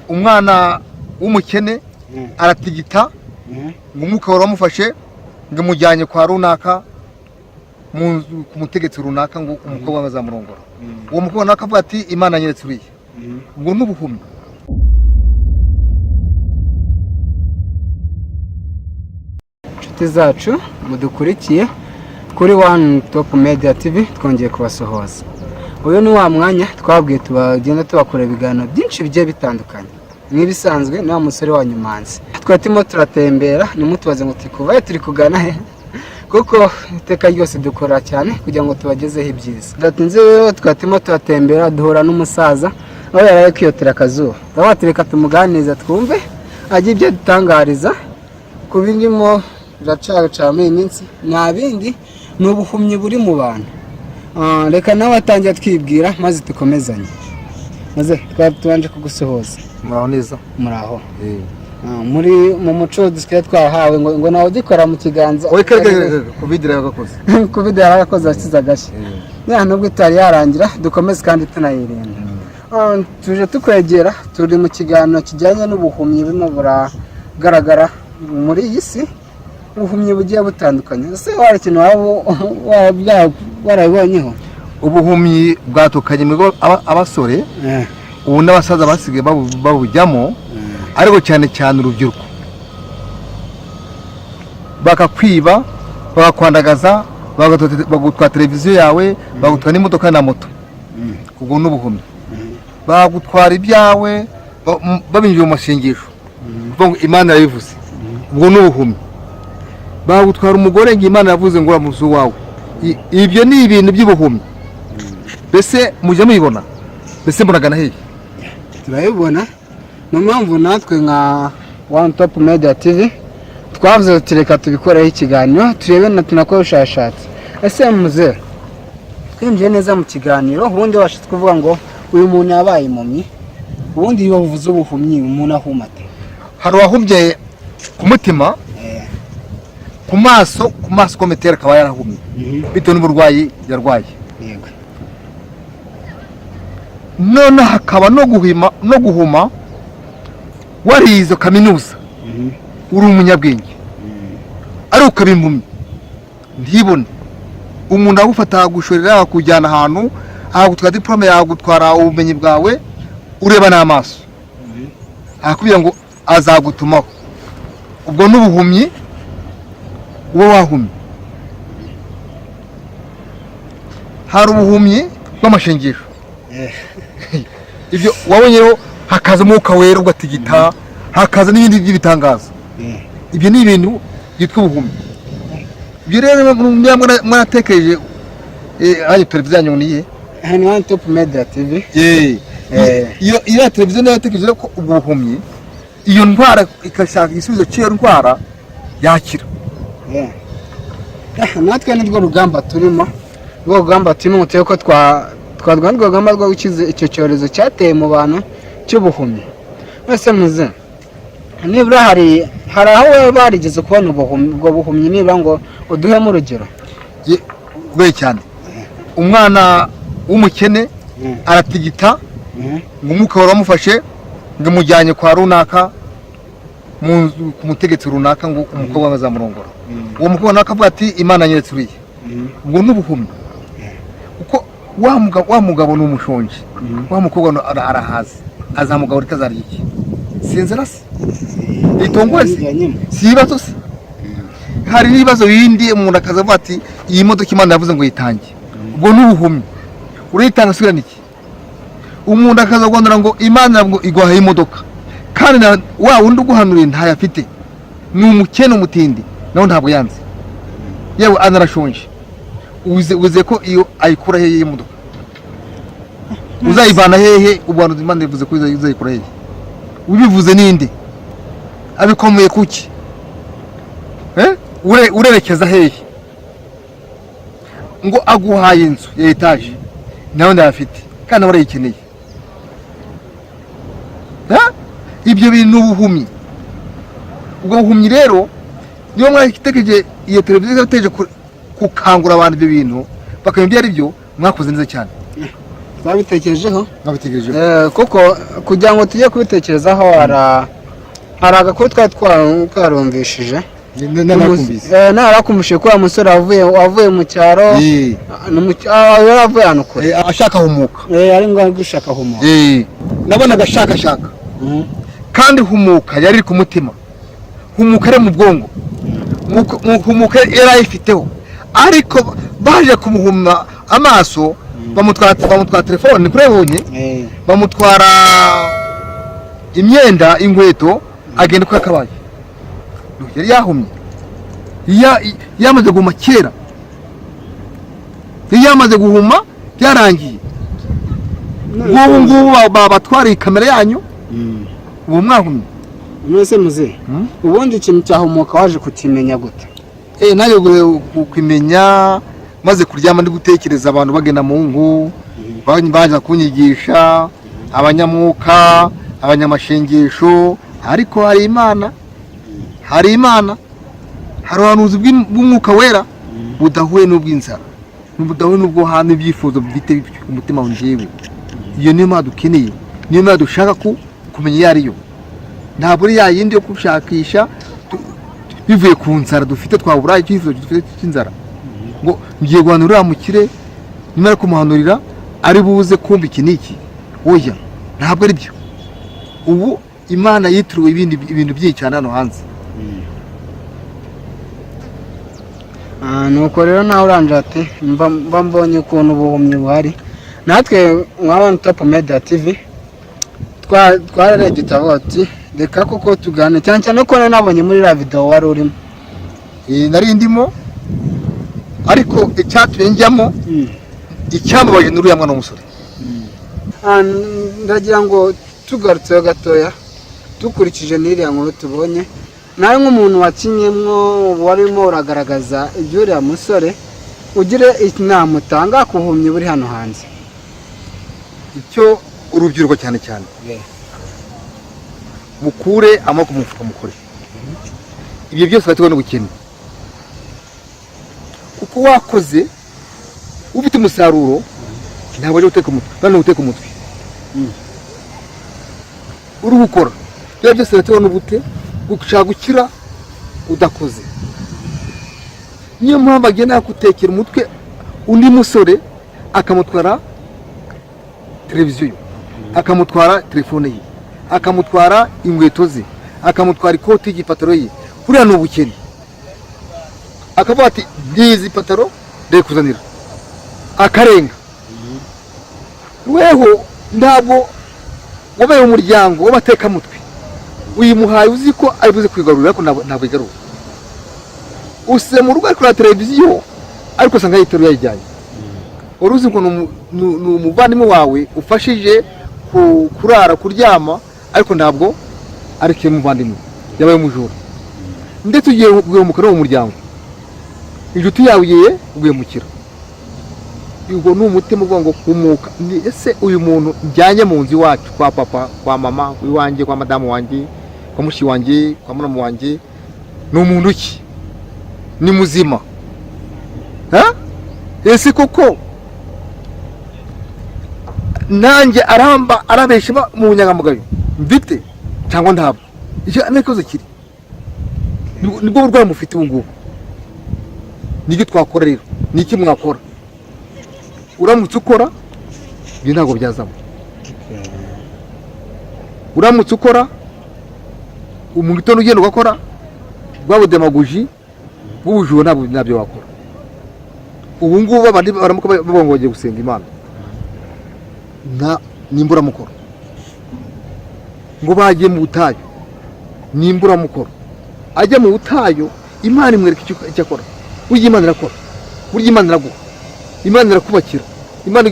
Umwana w'umukene aratigita ngo umwuka wari wamufashe, ngo imujyanye kwa runaka mu nzu, ku mutegetsi runaka, ngo umukobwa we azamurongora. Uwo mukobwa nawe akavuga ati: "Imana yanyeretse uriya." Ubwo ni ubuhumyi. Inshuti zacu mudukurikiye kuri One Top Media TV, twongeye kubasuhuza. Uyu ni wa mwanya twabwiye tubagenda tubakora ibiganiro byinshi bigiye bitandukanye. Nk'ibisanzwe ni wa musore wanyu Manzi. Twari turimo turatembera, ntimutubaze ngo turi kuvayo turi kugana he, kuko iteka ryose dukora cyane kugira ngo tubagezeho ibyiza. Tudatinze rero, twari turimo turatembera duhura n'umusaza aho yari ari kwiyotera akazuba. Ndavuga reka tumuganiriza twumve ajye ibyo adutangariza ku birimo biracaca muri iyi minsi. Nta bindi, ni ubuhumyi buri mu bantu. Reka nawe atangira twibwira maze dukomezanye. Maze twari tubanje kugusuhuza. Muraho neza. Muraho. Muri mu muco dusigaye twahawe ngo nawe ugikora mu kiganza. Oye, kare kare, Covid yagakoze. Covid yaragakoze, akize agashya ya nubwo itari yarangira, dukomeze kandi tunayirinda. Tuje tukwegera, turi mu kiganiro kijyanye n'ubuhumyi burimo buragaragara muri iyi si, ubuhumyi bugiye butandukanye. Ese hari ikintu waba warabibonyeho? Ubuhumyi bwatukanye mu bigo, abasore ubu n'abasaza basigaye babujyamo, ariko cyane cyane urubyiruko. Bakakwiba, bakakwandagaza, bagutwara televiziyo yawe, bagutwara n'imodoka na moto. Ubwo ni ubuhumyi. Bagutwara ibyawe babinjiye mu masengesho, kuvuga ngo Imana yabivuze. Ubwo ni ubuhumyi. Bagutwara umugore ngo Imana yavuze ngo uramuzi uwawe. Ibyo ni ibintu by'ubuhumyi. Mbese mujya mubibona? Mbese muragana hehe? Turabibona, niyo mpamvu natwe nka One Top Media TV twavuze tuti reka tubikoreho ikiganiro, turebe na tunakore ubushakashatsi. Ese muze twinjiye neza mu kiganiro, ubundi washatse kuvuga ngo uyu muntu yabaye impumyi? Ubundi iyo bavuze ubuhumyi, umuntu ahumate? Hari uwahumye ku mutima, ku maso kometeri akaba yarahumye bitewe n'uburwayi yarwaye. None hakaba no guhima, no guhuma warize kaminuza, uri umunyabwenge, ariko ukaba impumyi ntibone. Umuntu agufata, agushorera, akujyana ahantu, agutwara diporome, yagutwara ubumenyi bwawe ureba n'amaso, akakubwira ngo azagutumaho. Ubwo n'ubuhumyi, uba wahumye. Hari ubuhumyi bw'amashengesho, ibyo wabonyeho hakaza umwuka wera ugatigita, hakaza n'ibindi by'ibitangaza. Ibyo ni ibintu byitwa ubuhumyi. Ibyo rero niba mwaratekereje, hajya televiziyo yanyu ni iyihe? Ni One Top Media TV. Iyo televiziyo niyo yatekereje ko ubwo buhumyi, iyo ndwara, igashaka igisubizo cy'iyo ndwara, yakira. Natwe nirwo rugamba turimo, rwo rugamba turimo turebe ko twarwana urwo rugamba rwo gukiza icyo cyorezo cyateye mu bantu cy'ubuhumyi. Mwese muze nibura hari aho waba barigeze kubona ubuhumyi, ubwo buhumyi, nibura ngo uduhemo urugero? Goye cyane. Umwana w'umukene aratigita ngo umwuka wari wamufashe, ngo imujyanye kwa runaka mu nzu, ku mutegetsi runaka, ngo umukobwa we azamurongora. Uwo mukobwa nawe akavuga ati: "Imana yanyeretse uriya." Ubwo ni ubuhumyi, kuko wa mugabo ni umushonji, wa mukobwa arahaze, azamugaburira azarya iki? Si inzara se? Itongo se? Si ibibazo se? Hari n'ibibazo bindi, umuntu akaza avuga ati: "Iyi modoka Imana yavuze ngo yitange." Ubwo ni ubuhumyi. Urayitanga asubirana iki? Umuntu akaza guhanura ngo Imana ngo iguhaye imodoka, kandi wa wundi uguhanuriye ntayo afite, ni umukene, umutindi, nawe ntabwo yanze, yewe anarashonje. Uze ko iyo ayikura hehe? Iyi modoka uzayivana hehe? Ubuhanuzi Imana ivuze ko uzayikura hehe? Ubivuze ninde? Abikomeye kuki? Urerekeza hehe? Ngo aguhaye inzu ya etaje, nawe ndayafite kandi nawe arayikeneye. Ibyo bintu ni ubuhumyi. Ubwo buhumyi rero, niyo mwatekereje iyo televiziyo yatekereje gukangura abantu ibyo bintu bakamenya ibyo ari byo, mwakoze neza cyane. Twabitekerejeho. Mwabitekerejeho? Kuko kugira ngo tujye kubitekerezaho, hari agakuru twari twarumvishije. Narakumvise. Narakumvishije ko wa musore wavuye mu cyaro, yari avuye ahantu kure. Ashaka humuka. Ari ngo ari gushaka humuka. Nabonaga ashakashaka, kandi humuka yari iri ku mutima, humuka ari mu bwonko. Humuka yari ayifiteho, ariko baje kumuhuma amaso, bamutwara telefone kuri yabonye, bamutwara imyenda, inkweto, agenda uko yakabaye. Yari yahumye. Yamaze guhuma kera, yari yamaze guhuma, byarangiye. Nk'ubu ngubu babatwariye kamera yanyu, ubu mwahumye. Mwese muze. Hmm? Ubundi ikintu cyahumuka waje kukimenya gute? Nanjye kumenya maze kuryama ndi gutekereza abantu bagenda mu ngu, baza kunyigisha abanyamwuka, abanyamashengesho, ariko hari Imana, hari Imana, hari ubuhanuzi bw'umwuka wera budahuye n'ubw'inzara, budahuye n'ubwo hantu ibyifuzo bifite umutima njyewe. Iyo niyo Mana dukeneye, niyo Mana dushaka kumenya iyo ariyo. Ntabwo ari ya yindi yo gushakisha bivuye ku nzara dufite, twabura icyifuzo dufite cy'inzara, ngo ngiye guhanurira mukire, nimara kumuhanurira ari buze kumva iki n'iki. Oya, ntabwo ari byo. Ubu Imana yitiriwe ibindi ibintu byinshi cyane hano hanze. Nuko rero nawe uranje ati mba mbonye ukuntu ubuhumyi buhari. Natwe nka One Top Media TV twararebye turavuga ati reka koko tugane, cyane cyane ko nari nabonye muri iriya video wari urimo. Nari ndimo, ariko icyatumye njyamo, icyambabaje ni uriya mwana w'umusore. Ndagira ngo tugarutseho gatoya, dukurikije n'iriya nkuru tubonye, nawe nk'umuntu wakinyemwo warimo uragaragaza iby'uriya musore, ugire inama utanga ku buhumyi buri hano hanze. Icyo urubyiruko cyane cyane, mukure amaboko mu mufuka, mukore. Ibyo byose batewe n'ubukene, kuko wakoze ufite umusaruro ntabwo aje guteka umutwe, ntabwo guteka umutwe uri gukora. Ibyo byose biratewe n'ubute, gushaka gukira udakoze. Niyo mpamvu agenda yagutekera umutwe undi musore, akamutwara televiziyo ye, akamutwara telefone ye, akamutwara inkweto ze, akamutwara ikoti y'igipataro ye. Buriya ni ubukene. Akavuga ati ngizi pataro ndayikuzanira, akarenga. Weho ntabwo wabaye umuryango w'abatekamutwe, uyimuhaye uzi ko ari buze kwigarurira, ariko ntabwo igarura. Usize mu rugo ari kureba televiziyo, ariko usanga yayiteruye yayijyanye. Wari uzi ngo ni umuvandimwe wawe ufashije kurara, kuryama, ariko ntabwo ari kimwe muvandimwe, yabaye umujura. Ndetse ugiye guhemukira uwo muryango, inshuti yawe ugiye guhemukira. Ubwo ni umutima uvuga ngo humuka. Ni ese uyu muntu njyanye mu nzu iwacu kwa papa, kwa mama iwanjye, kwa madamu wanjye, kwa mushiki wanjye, kwa muramu wanjye, ni umuntu ki? Ni muzima? Ha? Ese koko nanjye aramba arabesha mu bunyangamugayo mfite cyangwa ntabwo? Icyo ni ikibazo kiri. Nibwo burwayi mufite ubu ngubu. Nibyo twakora rero, ni iki mwakora? Uramutse ukora ibyo ntabwo byazamo. Uramutse ukora mu gitondo ugenda ugakora, bwa budemaguji bw'ubujura ntabyo wakora. Ubu ngubu abandi baramuka bavuga ngo bagiye gusenga Imana, nta nimburamukoro, ngo bagiye mu butayu, nimburamukoro. Ajya mu butayu, Imana imwereka icyo akora. Burya Imana irakora, burya Imana iraguha, Imana irakubakira, Imana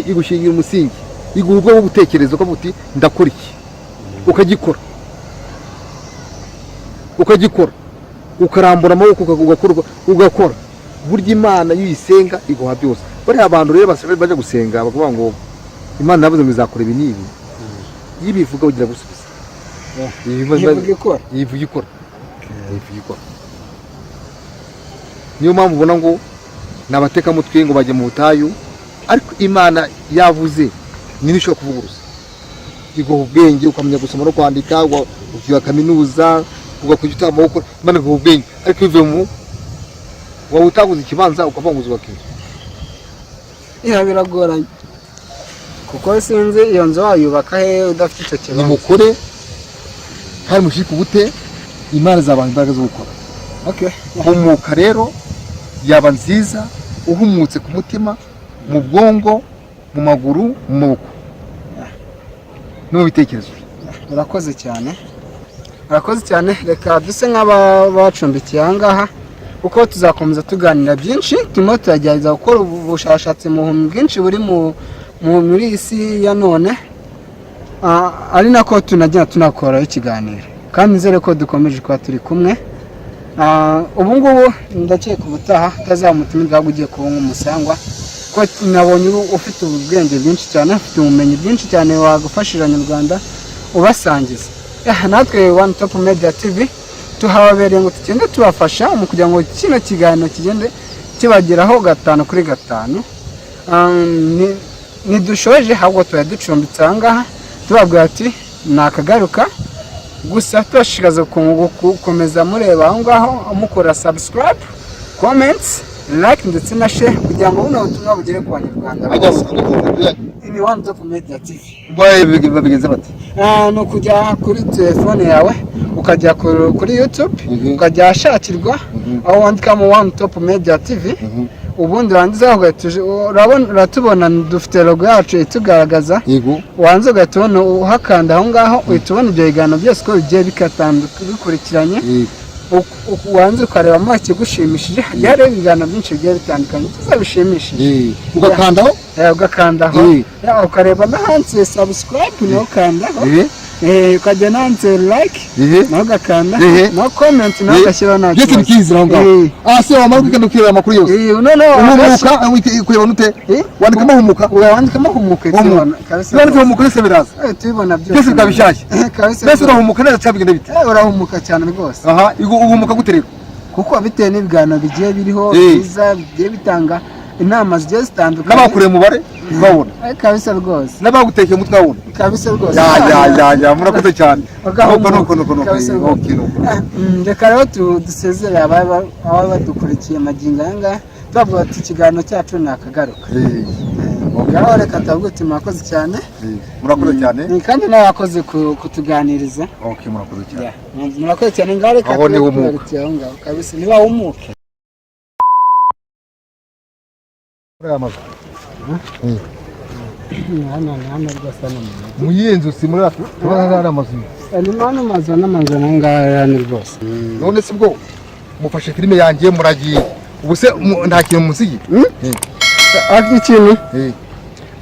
igushingira umusingi, iguha ubwo gutekereza ukavuga uti ndakora iki, ukagikora, ukagikora, ukarambura amaboko ugakora, ugakora. Burya Imana iyo uyisenga iguha byose. Bariya abantu rero bajya gusenga bakavuga ngo Imana yavuze ngo izakora ibi n'ibi, iyo ibivuga ugira gusubiza. Ivuga ikora. Ivuga ikora, ivuga ikora. Niyo mpamvu ubona ngo ni abatekamutwe ngo bajya mu butayu. Ariko Imana yavuze, nini ishobora kuvuguruza? Iguha ubwenge, ukamenya gusoma no kwandika, ukiga kaminuza, ugakora icyo utagomba gukora. Imana iguha ubwenge, ariko bivuye mu waba utaguze ikibanza, ukavuga ngo uzubaka inzu. Yeah, biragoranye kuko sinzi iyo nzu wayubaka he udafite icyo kibanza. Nimukore kandi mushike ubute, Imana izabaha imbaraga zo gukora. Humuka rero, yaba nziza uhumutse ku mutima, mu bwongo, mu maguru, mu maboko no mu bitekerezo. Urakoze cyane, urakoze cyane. Reka duse nk'ababacumbikiye aha ngaha, kuko tuzakomeza tuganira byinshi. Turimo turagerageza gukora ubushakashatsi mu bumenyi bwinshi buri muri iyi si ya none. Ari nako tunagenda tunakoraho ikiganiro, kandi nizere ko dukomeje kuba turi kumwe. Ubu ngubu ndakeka ubutaha utazamutumirwa, ahubwo ugiye kuba nk'umusangwa, ko nabonye ufite ubwenge bwinshi cyane, ufite ubumenyi bwinshi cyane wagufashije Abanyarwanda ubasangiza. Natwe One Top Media TV tuhababereye ngo tugende tubafasha mu kugira ngo kino kiganiro kigende kibageraho gatanu kuri gatanu. Ntidushoje, ahubwo tuba ducumbitse aha ngaha, tubabwira ati nakagaruka. Gusa tubashishikaza gukomeza mureba aho ngaho, mukora subscribe, comments, like ndetse na share, kugira ngo buno butumwa bugere ku Banyarwanda bose. Ni One Top Media TV. Babigenza bati? Ni ukujya kuri telefone yawe, ukajya kuri YouTube, ukajya ahashakirwa, aho wandikamo One Top Media TV. Ubundi warangiza ugahita urabona, uratubona, dufite logo yacu itugaragaza. Wanze ugahita ubona uhakanda aho ngaho, uhita ubona ibyo biganiro byose uko bigiye bikurikiranye. Wanze ukarebamo ikigushimishije. Hagiye hariho ibiganiro byinshi bigiye bitandukanye tuzabishimishije. Ugakandaho. Ugakandaho. Ukareba n'ahanditse subscribe, naho ukandaho. Ukajya n'ahanditse like, naho ugakanda, naho comment, naho ugashyiraho, nta Byose kibazo. bikizira aho ngaho. Se wamara kugenda ukireba amakuru yose. Noneho Uhumuka kureba nute? Wandikamo humuka. Wandikamo humuka, tubibona kabisa. Wandika humuka, byose biraza. Tubibona byose. Byose bikaba bishyashya. Kabisa. Mbese urahumuka neza cyangwa bigenda bite? Urahumuka cyane rwose. Aha uhumuka gute rero? Kuko bitewe n'ibiganiro bigiye biriho byiza, bigiye bitanga inama zigiye zitandukanye. N'abakureye umubare babona. Kabisa rwose. N'abagutekeye umutwe babona. Kabisa rwose. Ya ya ya ya, murakoze cyane. Ugahumuka. Nuko nuko nuko. Kabisa rwose. Okay, nuko. Reka rero dusezere ababa badukurikiye magingo aya ngaya, tubavuga ati ikiganiro cyacu ni akagaruka. Ngaho reka tubavuge uti murakoze cyane. Murakoze cyane. Kandi nawe wakoze kutuganiriza. Okay, murakoze cyane. Yeah, murakoze cyane. Ngaho reka Aho ni tube humuka. tubarukiye aho ngaho kabisa, ntibahumuke. Muri aya mazu? Hano ni hano rwose, hano mu mujyi. Mu yihe nzu? Si muri turabona hari amazu. Ni hano mazu n'amazu naho ngaho hano rwose. None se ubwo mufashe filime yanjye muragiye, ubu se nta kintu musigiye?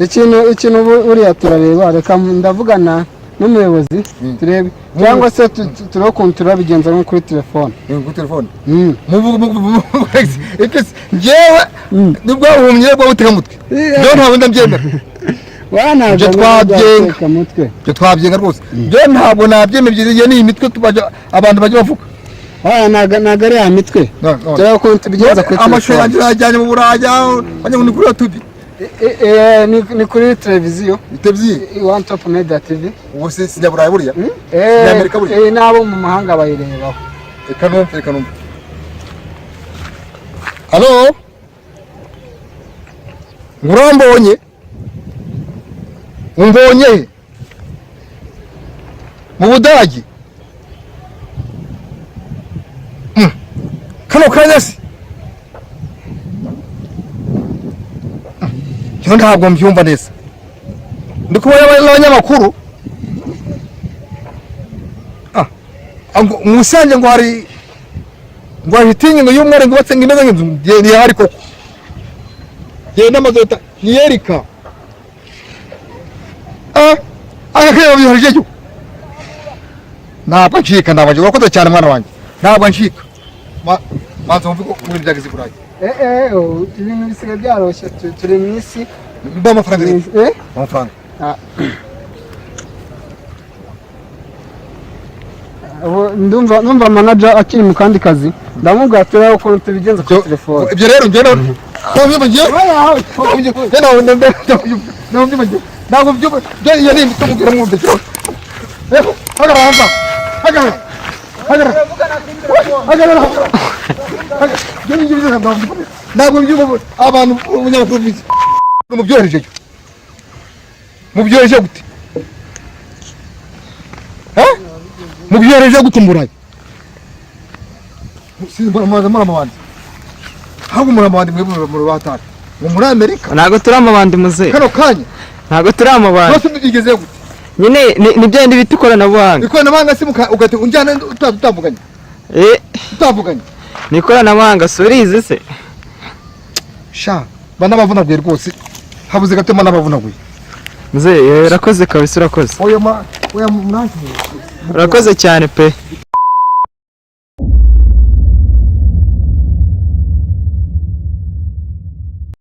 Ikintu ikintu buriya turareba, reka ndavugana n'umuyobozi, turebe, cyangwa se turebe ukuntu turabigenza nko kuri telefone. Kuri telefone. Muvuga njyewe nibwo buhumyi bwo butekamutwe, njyewe ntabwo ndabyemera. Wa, ntabwo. Ibyo twabyenga. Mutwe. Ibyo twabyenga rwose, njyewe ntabwo nabyemera. Ibyo ni imitwe abantu bajya bavuga. Oya, ntabwo ari ya mitwe. No, no. Turebe ukuntu tubigenza kuri Amashusho telefone. yanjye yajyanye mu Buraya, bajya ngo ni kuri YouTube. Ni kuri televiziyo. Televiziyo. One Top Media TV. Ubu si sinyaburayi buriya? Eh. Amerika buriya? N'abo mu mahanga bayirebaho. Reka numve, reka numve. Halo, ngurambonye, umbonye he? Mu Budage? Kano kanya se? Kino ntabwo mbyumva neza, ndi kubona n'abanyamakuru. Ngo mu Musanze ngo hari shitingi ngo y'umweru ngo yubatse ngo imeze nk'inzu. Ntihari koko. Genda amazu leta niyerika. Aka kanya babiharije. Ntabwo ncika, ntabwo ncika. Urakoze cyane mwana wanjye, ntabwo ncika. Manza wumve ko ibintu byageze i Burayi. Ubu ibintu bisigaye byaroroshye, turi mu isi. Mba amafaranga rero. Amafaranga. Ubu ndumva manager akiri mu kandi kazi, ndamubwira turebe ukuntu tubigenza kuri telefone. Ibyo rero njyewe Ntabwo mbyumva ngewe. Ntabwo mbyumva. Ntabwo mbyumva ngewe. Ntabwo mbyumva. Iyo ni imiti mubwira mwumve. Hagarara hanze. Hagarara. Hagarara. Hagarara. Hagarara. Ibyo ngibyo ntabwo mbyumva. Ntabwo mbyumva. Abantu umunyamakuru mubyohereje yo. Mubyohereje gute? Eh? Mubyohereje gute mu Burayi? Muri amabandi. Ahubwo muri amabandi, mwebwe muri batari. Ngo muri Amerika. Ntabwo turi amabandi, muze. Kano kanya. Ntabwo turi amabandi. Byose mubyigezeho gute? Nyine ni bya bindi bita ikoranabuhanga. Ikoranabuhanga se ugahita unjyana tutavuganye? Eh. Tutavuganye. Ni ikoranabuhanga, si urizi se? Sha, banabavunaguye rwose, habuze gato n'abavunaguye. Muze, urakoze kabisa, urakoze. Oya ma, oya, mwanki. Urakoze cyane pe.